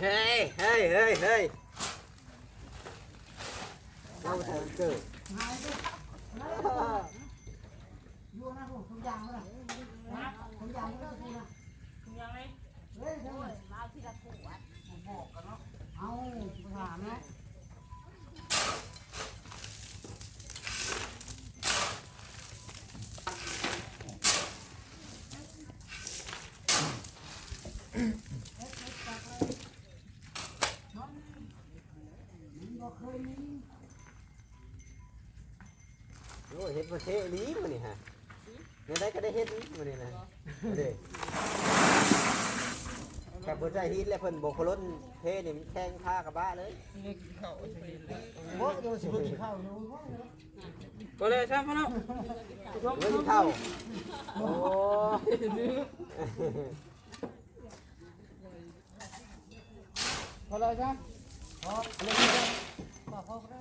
ເຮີ້ຍ ເຮີ້ຍ ເຮີ້ຍ ເຮີ້ຍ ເວົ້າທາງເກີດ ຢູ່ນະ ທຸກຢ່າງເລີຍ ທຸກຢ່າງເລີຍ ທຸກຢ່າງເລີຍ ເຮີ້ຍ ເອົາທີລະຂວດ ບອກກັນເນາະ ເອົາ ຖາມເນາະ. ໂອ້ ເຮັດບໍ່ເທອີ່ຫຼີມື້ນີ້ຫະ ແນວໃດກໍໄດ້ເຮັດມື້ນີ້ນະ ເດ້ ແຕ່ບໍ່ໃສ່ຮີດແລ້ວ ເພິ່ນບໍ່ໂຄລົນເທນີ້ ມັນແຂງຄາກະບະເລີຍ ບໍ່ ເດີ ຊິເບິ່ງກິນຂ້າວຢູ່ ບໍ່ແລ້ວຊ້ຳ ພໍ່ເນາະ ເບິ່ງກິນຂ້າວ ໂອ້. ພໍແລ້ວຈ້ະ ພໍ ເລີຍ ພໍ ພໍກໍໄດ້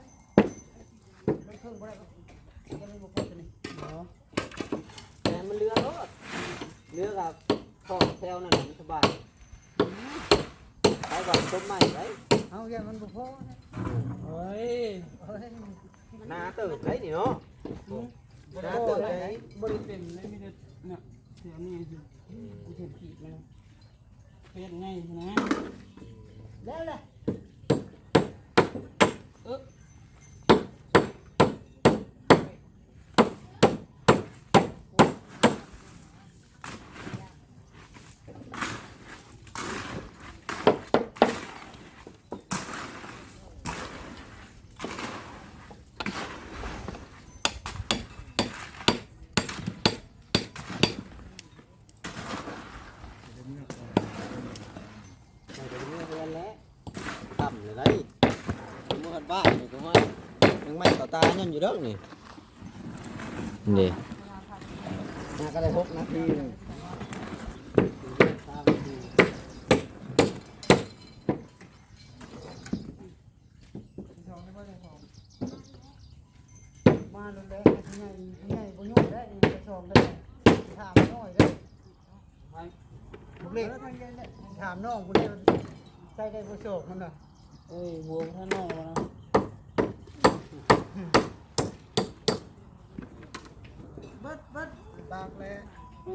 ເລີຍເຄິ່ງກໍໄດ້ ແຕ່ມັນບໍ່ພໍຕົວນີ້ ອໍ ແຕ່ມັນເຫຼືອໂລດ ເຫຼືອກັບຂອງແຖວນັ້ນມັນສະບາຍ ໄປບາງຕົ້ນໄມ້ໄດ້ ເຮົາຢ້ານມັນບໍ່ພໍນະ ໂອ້ຍ ໂອ້ຍ ໜາເຕີບໄດ໋ນີ້ເນາະ ອືມ ໜາເຕີບໄດ໋ ບໍ່ໄດ້ເຕັມເລີຍ ມີແຕ່ເນາະ ແຖວນີ້ ອືມ ເຮັດຂີດແລ້ວ ເຮັດໄງນະ ແລ້ວລະ ເອີ. ໄປກໍເມືອເຮືອນແຫຼະ ຄ່ຳແລ້ວໄດ໋ ເມືອຮອດບ້ານນີ້ກໍຮອດ ຍັງໄມ້ເຂົ້າຕາຍັງຢູ່ດອກນີ້ ນີ້ ຫາກໍໄດ້ຫົກນາທີໜຶ່ງ ມາໂລດແຫຼະ ຜູ້ໃຫຍ່ ຜູ້ໃຫຍ່ບໍ່ຫຍຸ້ງແລ້ວ ກະຊອງໄດ້ ຖາມນ້ອຍເດີ້ ເອີ ຖາມນ້ອງຜູ້ໃດໃສ່ໄດ້ບໍ່ຊອກມັນນະ ເອີຍ ຫົວບໍ່ທັນນ້ອງແລ້ວນະ ເບິດ ເບິດ ບາກແລ້ວ ຫຶ?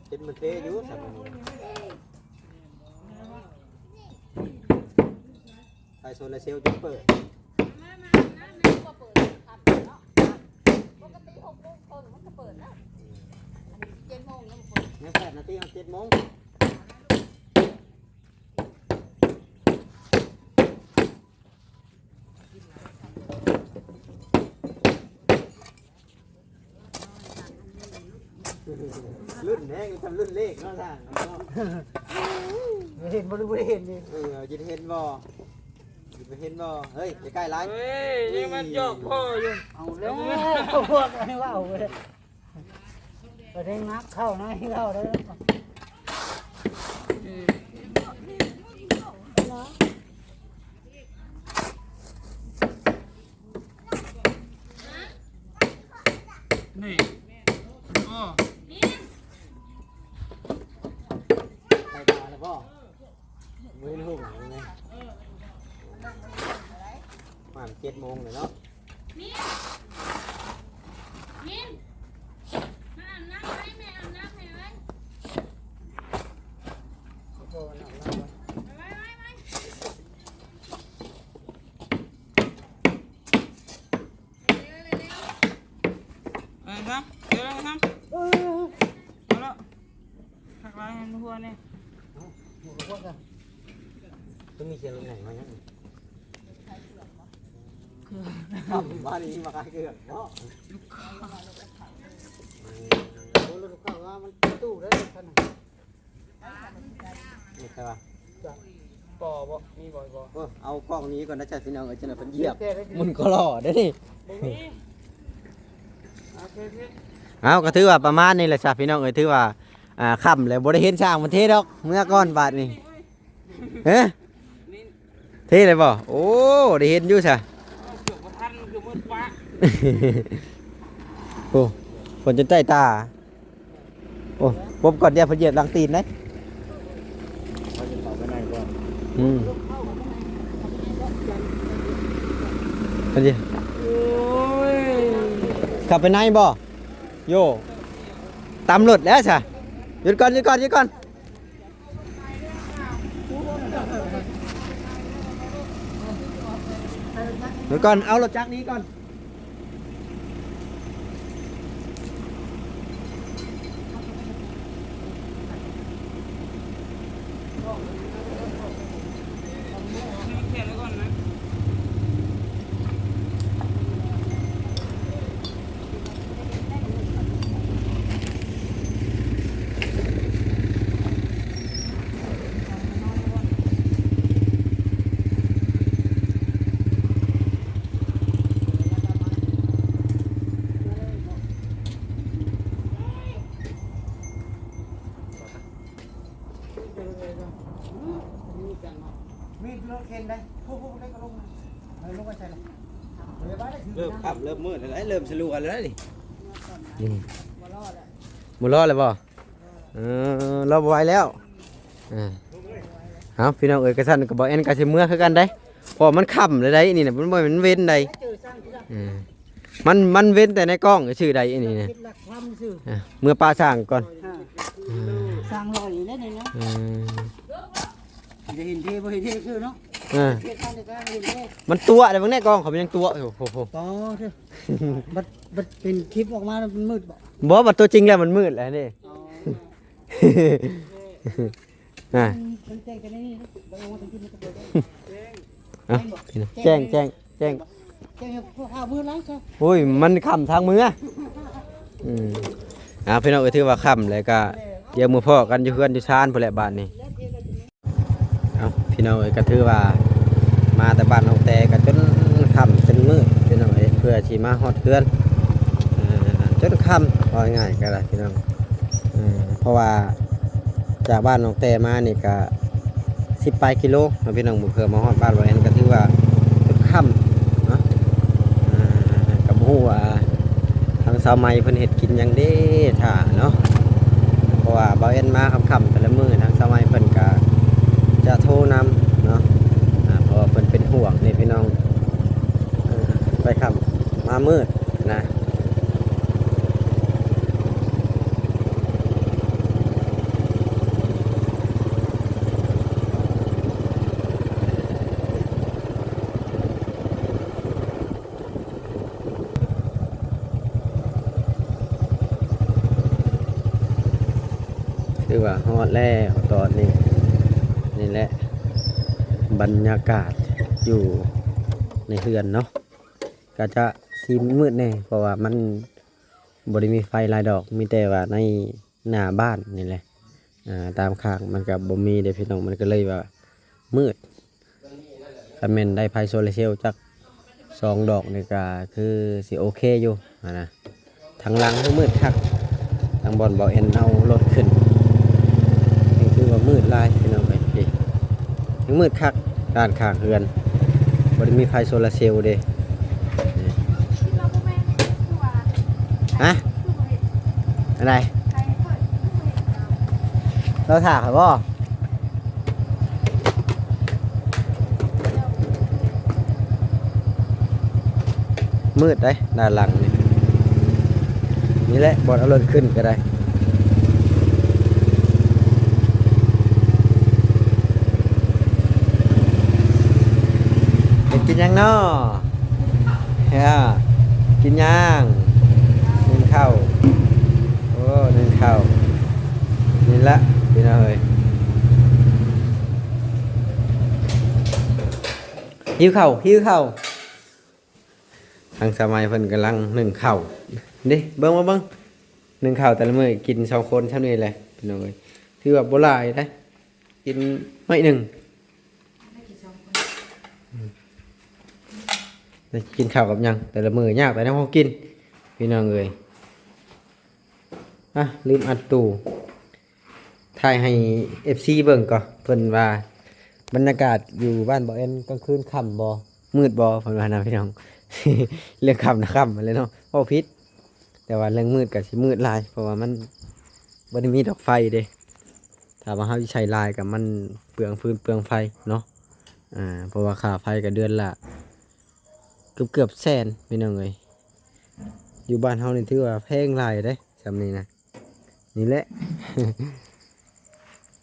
ເຮັດມັນເທຢູ່ຊັ້ນ ໄຟໂຊລາເຊວຈຶ່ງເປີດ ມາ ມາ ມາ ມາ ບໍ່ເປີດຄັບເນາະ ປົກກະຕິຫົກໂມງເຄິ່ງມັນກໍເປີດແລ້ວ ອັນນີ້ເຈັດໂມງແລ້ວບໍ່ເປີດ ຍັງແປດນາທີ ຮອດເຈັດໂມງ. ລຸ້ນແຮງ ທຳລຸ້ນເລກເນາະ ຊ່າງເນາະ ເຫັນບໍ່ ຫຼືບໍ່ໄດ້ເຫັນນີ້ ເອີ ຊິເຫັນບໍ່ ຊິໄປເຫັນບໍ່ ເຮີ້ຍ ໃກ້ໆຫຼາຍ ເຮີ້ຍ ຍັງມາຈອກພໍ່ຢູ່ ເອົາແລ້ວ ພວກນີ້ເວົ້າເວີຍ ປະເດັນໜັກເຂົ້າໃນເຮົາເດີ ນີ້ ໂອ້ ໄປຕາແລ້ວບໍ່? ບໍ່ເຫັນຫຸ່ງເລີຍ ປະມານເຈັດໂມງແລ້ວເນາະ ມິນ ມິນ ມາອາບນ້ຳໃຫ້ແມ່ ອາບນ້ຳໃຫ້ເອີຍ ຂໍໂທອາບນ້ຳກ່ອນ ໄວໆ ໄວໆ ໄປຊະ ເດີນຊະ ເອີ ເອົາລະ ຄັກຫຼາຍ ຫັນຫົວແດ່ ເອົ້າ ຫົວກໍພວກກັນ ຄືມີສຽງລົດໃຫຍ່ມາຫຍັງນີ້ ເກືອບ ບ້ານນີ້ມາຂາຍເກືອບເນາະ ລູກຄ້າ ໂອ້ ລົດລູກຄ້າວ່າມັນຕູ້ໄດ້ຄັນນັ້ນ ນີ້ໃສ່ວ່າ ຕໍ່ບໍ່ ມີບໍ່ ບໍ່ ເອີ ເອົາກ້ອງໜີກ່ອນນະ ຈ້າ ພີ່ນ້ອງເອີຍ ຈັ່ງໃດເພິ່ນຢຽບ ແຕ່ໄດ້ ໝຸນກໍຫຼໍ່ເດ້ນີ້ ບໍ່ມີ ໂອເຄ ໂອເຄ ເອົາ ກໍຖືວ່າປະມານນີ້ແຫຼະຊະ ພີ່ນ້ອງເອີຍ ຖືວ່າ ອ່າ ຄ່ຳແລ້ວ ບໍ່ໄດ້ເຫັນຊ່າງມັນເທດອກ ເມືອກ່ອນບາດນີ້ ເອີ ເທແລ້ວບໍ່? ໂອ້ ໄດ້ເຫັນຢູ່ຊະ ເກືອບບໍ່ທັນ ເກືອບໝົດປະ ໂອ້ ຝົນຈົນໃຕ້ຕາ ໂອ້ ປົບກ່ອນ ດຽວເພິ່ນຢຽບຫຼັງຕີນເດ້. ເຂົາຈະເຂົ້າໄປໃນບໍ່? ອືມ ອັນນີ້ ໂອ້ຍ ເຂົ້າໄປໃນບໍ່? ໂຢ ຕຳລົດແລ້ວຊະ. ຢຸດກ່ອນ ຢຸດກ່ອນ ຢຸດກ່ອນ. ດຽວກ່ອນ ເອົາລົດຈັກໜີກ່ອນ. ມີລົດເຂັນໄດ໋ ຜູ້ໆ ໄດ້ກໍລົງມາ ເອີ ລົງໄປໃສ່ລະ ເລີ່ມຄ່ຳເລີ່ມມືດແລ້ວ ເລີ່ມສະຫຼົວແລ້ວນີ້ ນີ້ ບໍ່ລໍແລ້ວບໍ່? ເອີ ລໍບໍ່ໄຫວແລ້ວ. ເອີ ເອົາ ພີ່ນ້ອງເອີຍ ກະຊັ້ນກະບໍ່ແອນກະຊິເມືອຄືກັນໄດ໋ ເພາະມັນຄ່ຳແລ້ວໄດ໋ ນີ້ນະ ມັນບໍ່ແມ່ນເວັນໄດ໋. ເອີ ມັນ ມັນເວັນແຕ່ໃນກ້ອງຊື່ໃດ໋ ອັນນີ້ນະ. ເອີ ເມືອປະຊ່າງກ່ອນ ເອີ ຊ່າງລອຍຢູ່ເດ້ນີ້ນະ. ເອີ ຈະເຫັນເທບໍ່ເຫັນເທຄືເນາະ. ເອີ ເທທາງໃດກໍເຫັນເທ ມັນຕົວະແລ້ວ ເບິ່ງແນ່ ກ້ອງເຂົາມັນຍັງຕົວະຢູ່. ໂອ້ໂຫ ອໍ ເທີ ບັດ ບັດເປັນຄລິບອອກມາແລ້ວມັນມືດບໍ່? ບໍ່ ບັດຕົວຈິງແລ້ວມັນມືດແລ້ວນີ້. ອໍ ອ່າ ມັນແຈ້ງແຕ່ໃນນີ້ ເອົາ ແຈ້ງ ແຈ້ງ ແຈ້ງ ແຈ້ງ ພວກເຮົາມືດແລ້ວຊະ. ໂອ້ຍ ມັນຄ່ຳທາງເມືອ. ອືມ ອ່າ ພີ່ນ້ອງເອີຍ ຖືວ່າຄ່ຳແລ້ວກະ ດຽວມາພໍ້ກັນຢູ່ເຮືອນຢູ່ຊານພຸ້ນແຫຼະບາດນີ້. ເອົາ ພີ່ນ້ອງເອີຍ ກໍຖືວ່າມາແຕ່ບ້ານນ້ອງແຕກໍຈົນຄ່ຳຈົນມືດ ພີ່ນ້ອງເອີຍ ເພື່ອຊິມາຮອດເຮືອນ ເອີ ຈົນຄ່ຳ ເວົ້າງ່າຍໆກໍໄດ້ ພີ່ນ້ອງ ເອີ ເພາະວ່າຈາກບ້ານນ້ອງແຕມານີ້ກໍສິບປາຍກິໂລເນາະ ພີ່ນ້ອງ ເພື່ອມາຮອດບ້ານບໍ່ແອນ ກໍຖືວ່າຈົນຄ່ຳເນາະ ເອີ ກໍບໍ່ຮູ້ວ່າ ທາງສາວໃໝ່ເພິ່ນເຮັດກິນຫຍັງເດ້ຖ້າເນາະ ເພາະວ່າບ່າວແອນມາຄ່ຳໆແຕ່ລະມື້ ທາງສາວໃໝ່ເພິ່ນກະຈະໂທນຳເນາະ ອ່າ ເພາະວ່າເພິ່ນເປັນຫ່ວງເດ້ພີ່ນ້ອງ ເອີ ໄປຄ່ຳມາມືດນະ. ຖືວ່າຮອດແລ້ວຕອນນີ້ ນີ້ແຫຼະບັນຍາກາດຢູ່ໃນເຮືອນເນາະ ກະຈະຊິມືດແດ່ ເພາະວ່າມັນບໍ່ໄດ້ມີໄຟຫຼາຍດອກ ມີແຕ່ວ່າໃນໜ້າບ້ານນີ້ແຫຼະ ອ່າ ຕາມຂ້າງມັນກະບໍ່ມີເດ້ພີ່ນ້ອງ ມັນກະເລີຍວ່າມືດ. ຄັນແມ່ນໄດ້ໄຟໂຊລາເຊວຈັກສອງດອກນີ້ກະຄືຊິໂອເຄຢູ່ຫັ້ນນະ ທາງຫຼັງຄືມືດຄັກ ທາງບ່ອນບ່າວແອນເອົາລົດຂຶ້ນ ນີ້ຄືວ່າມືດຫຼາຍພີ່ນ້ອງເອີຍ ນີ້ຍັງມືດຄັກ ດ້ານຂ້າງເຮືອນ ບໍ່ໄດ້ມີໄຟໂຊລາເຊວເດ້. ຮະ? ອັນໃດ? ລາວຖ້າຂ້ອຍບໍ່? ມືດເດ້ ດ້ານຫຼັງນີ້ ນີ້ແຫຼະ ບ່ອນເອົາລົດຂຶ້ນກໍໄດ້. ເຮັດກິນຫຍັງນໍ? ເອີ ກິນຫຍັງ? ໜຶ້ງເຂົ້າ. ໂອ້ ໜຶ້ງເຂົ້າ. ນີ້ລະ ພີ່ນ້ອງເອີຍ ຫິວເຂົ້າ ຫິວເຂົ້າ. ທາງສາວໃໝ່ເພິ່ນກຳລັງໜຶ້ງເຂົ້າເດ້ ເບິ່ງມາເບິ່ງ ໜຶ້ງເຂົ້າແຕ່ລະມື້ກິນສອງຄົນຊ່ຳນີ້ແຫຼະ ພີ່ນ້ອງເອີຍ ຖືວ່າບໍ່ຫຼາຍເດ້ ກິນໜ້ອຍໜຶ່ງ. ອືມ ແລ້ວກິນເຂົ້າກັບຫຍັງ? ແຕ່ລະມື້ຍາກແຕ່ແນວເຮົາກິນ ພີ່ນ້ອງເອີຍ. ອ່ະ ລືມອັດຕູ້ ຖ່າຍໃຫ້ເອັຟຊີເບິ່ງກ່ອນ ເພິ່ນວ່າບັນຍາກາດຢູ່ບ້ານບໍ່ແອນກາງຄືນຄ່ຳບໍ່ ມືດບໍ່ ເພິ່ນວ່ານະ ພີ່ນ້ອງ. ເລື່ອງຄ່ຳນະຄ່ຳຫັ້ນແຫຼະເນາະ ເວົ້າຜິດ ແຕ່ວ່າເລື່ອງມືດກໍຊິມືດຫຼາຍ ເພາະວ່າມັນ ບໍ່ໄດ້ມີດອກໄຟເດ້. ຖ້າວ່າເຮົາຊິໃຊ້ຫຼາຍກໍມັນເປືອງຟືນເປືອງໄຟເນາະ. ອ່າ ເພາະວ່າຄ່າໄຟກໍເດືອນລະເກືອບໆແສນພີ່ນ້ອງເອີຍ. ຢູ່ບ້ານເຮົານີ້ຖືວ່າແພງຫຼາຍເດ້ ຊ່ຳນີ້ນະ. ນີ້ແຫຼະ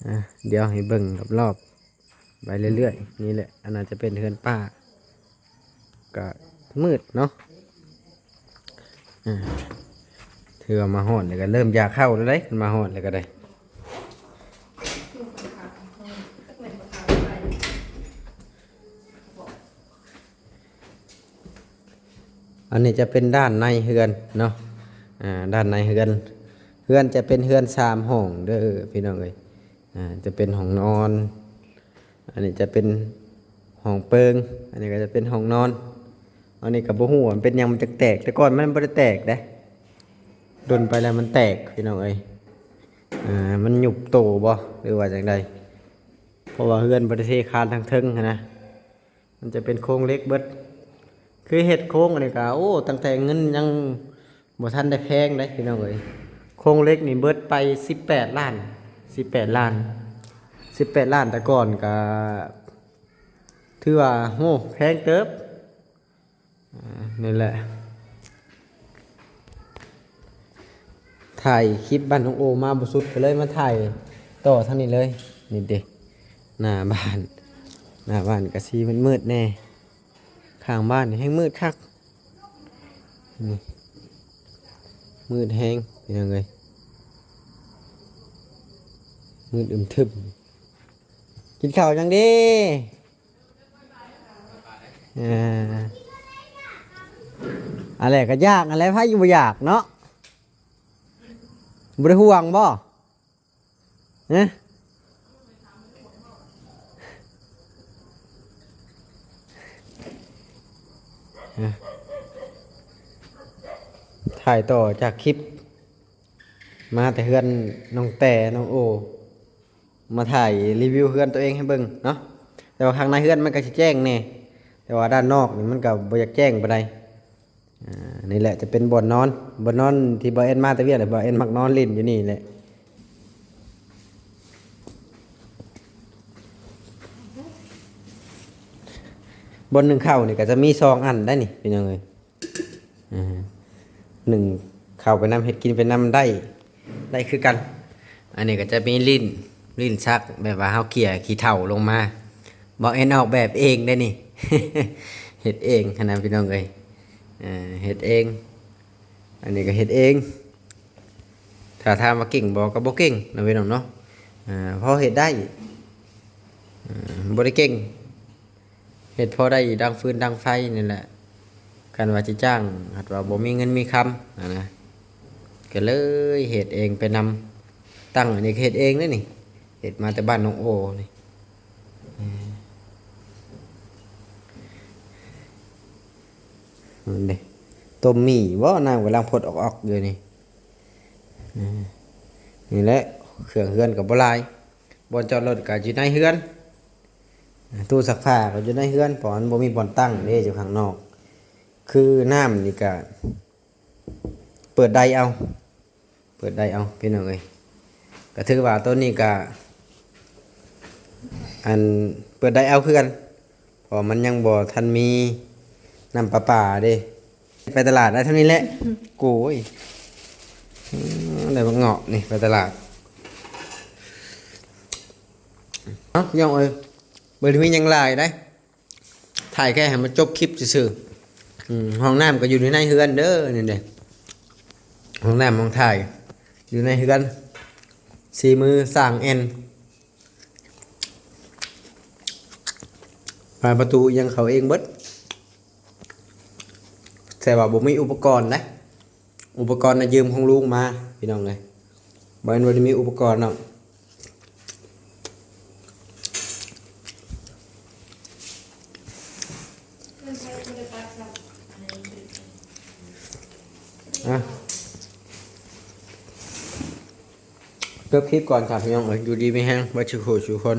ອ່າ ດຽວໃຫ້ເບິ່ງລອບໆໄປເລື້ອຍໆ. ນີ້ແຫຼະ ອັນນັ້ນຈະເປັນເຮືອນປ້າ ກະມືດເນາະ. ອ່າ ຖືວ່າມາຮອດແລ້ວກະເລີ່ມຢາກເຂົ້າແລ້ວເດ້. ມາຮອດແລ້ວກະໄດ້. ອັນນີ້ຈະເປັນດ້ານໃນເຮືອນເນາະ. ອ່າ ດ້ານໃນເຮືອນ ເຮືອນຈະເປັນເຮືອນສາມຫ້ອງເດີພີ່ນ້ອງເອີຍ. ອ່າ ຈະເປັນຫ້ອງນອນ ອັນນີ້ຈະເປັນຫ້ອງເປິງ ອັນນີ້ກໍຈະເປັນຫ້ອງນອນ. ອັນນີ້ກໍບໍ່ຮູ້ວ່າມັນເປັນຫຍັງມັນຈຶ່ງແຕກ ແຕ່ກ່ອນມັນບໍ່ໄດ້ແຕກເດ້. ດົນໄປແລ້ວມັນແຕກພີ່ນ້ອງເອີຍ. ອ່າ ມັນຍຸບໂຕບໍ່ ຫຼືວ່າຈັ່ງໃດ? ເພາະວ່າເຮືອນບໍ່ໄດ້ເທຄານທາງເທິງຫັ້ນນະ. ມັນຈະເປັນໂຄງເຫຼັກເບິດ. ຄືເຮັດໂຄງອັນນີ້ກະ ໂອ້ ຕັ້ງແຕ່ເງິນຍັງບໍ່ທັນໄດ້ແພງເດ້ພີ່ນ້ອງເອີຍ. ໂຄງເຫຼັກນີ້ເບິດໄປສິບແປດລ້ານ ສິບແປດລ້ານ ສິບແປດລ້ານ. ແຕ່ກ່ອນກະຖືວ່າ ໂຫ ແພງເຕີບ. ອ່າ ນີ້ແຫຼະ ຖ່າຍຄລິບບ້ານນ້ອງໂອມາບໍ່ສຸດ ກໍເລີຍມາຖ່າຍຕໍ່ທາງນີ້ເລີຍ. ນີ້ເດ້ ໜ້າບ້ານ ໜ້າບ້ານກໍຊິມືດໆແດ່. ຂ້າງບ້ານນີ້ແຮ່ງມືດຄັກ. ນີ້ ມືດແຮງພີ່ນ້ອງເອີຍ ມືດອຶມທຶມ. ກິນເຂົ້າຫຍັງດີ? ເອີ ອັນແຫຼະກໍຢາກ ອັນແຫຼະ ໃຜຢູ່ບໍ່ຢາກເນາະ? ບໍ່ໄດ້ຫ່ວງບໍ່? ຮະ? ຮະ? ຖ່າຍຕໍ່ຈາກຄລິບ ມາແຕ່ເຮືອນນ້ອງແຕ່ ນ້ອງໂອ ມາຖ່າຍຣີວິວເຮືອນຕົວເອງໃຫ້ເບິ່ງເນາະ. ແຕ່ວ່າຂ້າງໃນເຮືອນມັນກໍຊິແຈ້ງແດ່ ແຕ່ວ່າດ້ານນອກນີ້ມັນກໍບໍ່ຢາກແຈ້ງປານໃດ. ອ່າ ນີ້ແຫຼະຈະເປັນບ່ອນນອນ ບ່ອນນອນທີ່ບ່າວແອນມາແຕ່ວຽກແຫຼະ ບ່າວແອນມັກນອນຫຼິ້ນຢູ່ນີ້ແຫຼະ. ບ່ອນໜຶ້ງເຂົ້ານີ້ກໍຈະມີສອງອັນໄດ໋ນີ້ ພີ່ນ້ອງເອີຍ. ອ່າ ໜຶ້ງເຂົ້າໄປນຳ ເຮັດກິນໄປນຳໄດ້ ໄດ້ຄືກັນ. ອັນນີ້ກໍຈະມີລີ້ນ ລີ້ນຊັກ ແບບວ່າເຮົາເກ່ຍຂີ້ເຖົ້າລົງມາ. ບ່າວແອນອອກແບບເອງເດ້ນີ້ ເຮັດເອງຫັ້ນນະ ພີ່ນ້ອງເອີຍ. ເອີ ເຮັດເອງ ອັນນີ້ກໍເຮັດເອງ. ຖ້າຖາມວ່າເກັ່ງບໍ່ ກໍບໍ່ເກັ່ງເນາະ ພີ່ນ້ອງເນາະ. ເອີ ພໍເຮັດໄດ້ ເອີ ບໍ່ໄດ້ເກັ່ງ ເຮັດພໍໄດ້ດັງຟືນດັງໄຟນີ້ແຫຼະ. ຄັນວ່າຊິຈ້າງ ຫາກວ່າບໍ່ມີເງິນມີຄຳຫັ້ນນະ ກໍເລີຍເຮັດເອງໄປນຳ. ຕັ້ງອັນນີ້ກໍເຮັດເອງເດ້ນີ້ ເຮັດມາແຕ່ບ້ານນ້ອງໂອນີ້. ເອີ ເດ້ ຕົ້ມໝີ່ບໍ່? ນ້ຳກຳລັງພົດອອກໆຢູ່ນີ້. ເອີ ນີ້ແຫຼະ ເຄື່ອງເຮືອນກໍບໍ່ຫຼາຍ. ບ່ອນຈອດລົດກໍຢູ່ໃນເຮືອນ ຕູ້ຊັກຜ້າກໍຢູ່ໃນເຮືອນ ເພາະມັນບໍ່ມີບ່ອນຕັ້ງເດ້ ຢູ່ຂ້າງນອກ. ຄືນ້ຳນີ້ກະເປີດໄດເອົາ ເປີດໄດເອົາ ພີ່ນ້ອງເອີຍ. ກະຖືວ່າໂຕນີ້ກະ ອັນ ເປີດໄດເອົາຄືກັນ ເພາະມັນຍັງບໍ່ທັນມີນ້ຳປະປາເດ້. ໄປຕະຫຼາດໄດ້ເທົ່ານີ້ແຫຼະ. ໂກຍ ອືມ ໄດ້ບັກເງາະນີ້ ໄປຕະຫຼາດ. ເອົ້າ ພີ່ນ້ອງເອີຍ ບໍ່ໄດ້ມີຫຍັງຫຼາຍໃດ໋ ຖ່າຍແຄ່ໃຫ້ມັນຈົບຄລິບຊື່ໆ. ອືມ ຫ້ອງນ້ຳກໍຢູ່ໃນເຮືອນເດີ ນີ້ເດ້ ຫ້ອງນ້ຳຫ້ອງຖ່າຍຢູ່ໃນເຮືອນ ສີມືຊ່າງແອນ. ບານປະຕູອີ່ຫຍັງເຂົາເອງເບິດ ແຕ່ວ່າບໍ່ມີອຸປະກອນເດ້. ອຸປະກອນນະຢືມຂອງລຸງມາ ພີ່ນ້ອງເອີຍ ບໍ່ແມ່ນບໍ່ໄດ້ມີອຸປະກອນເນາະ. ອ່ະ ຈົບຄລິບກ່ອນ ສາມພີ່ນ້ອງເອີຍ ຢູ່ດີມີແຮງເບິດສູ່ຜູ້ສູ່ຄົນ.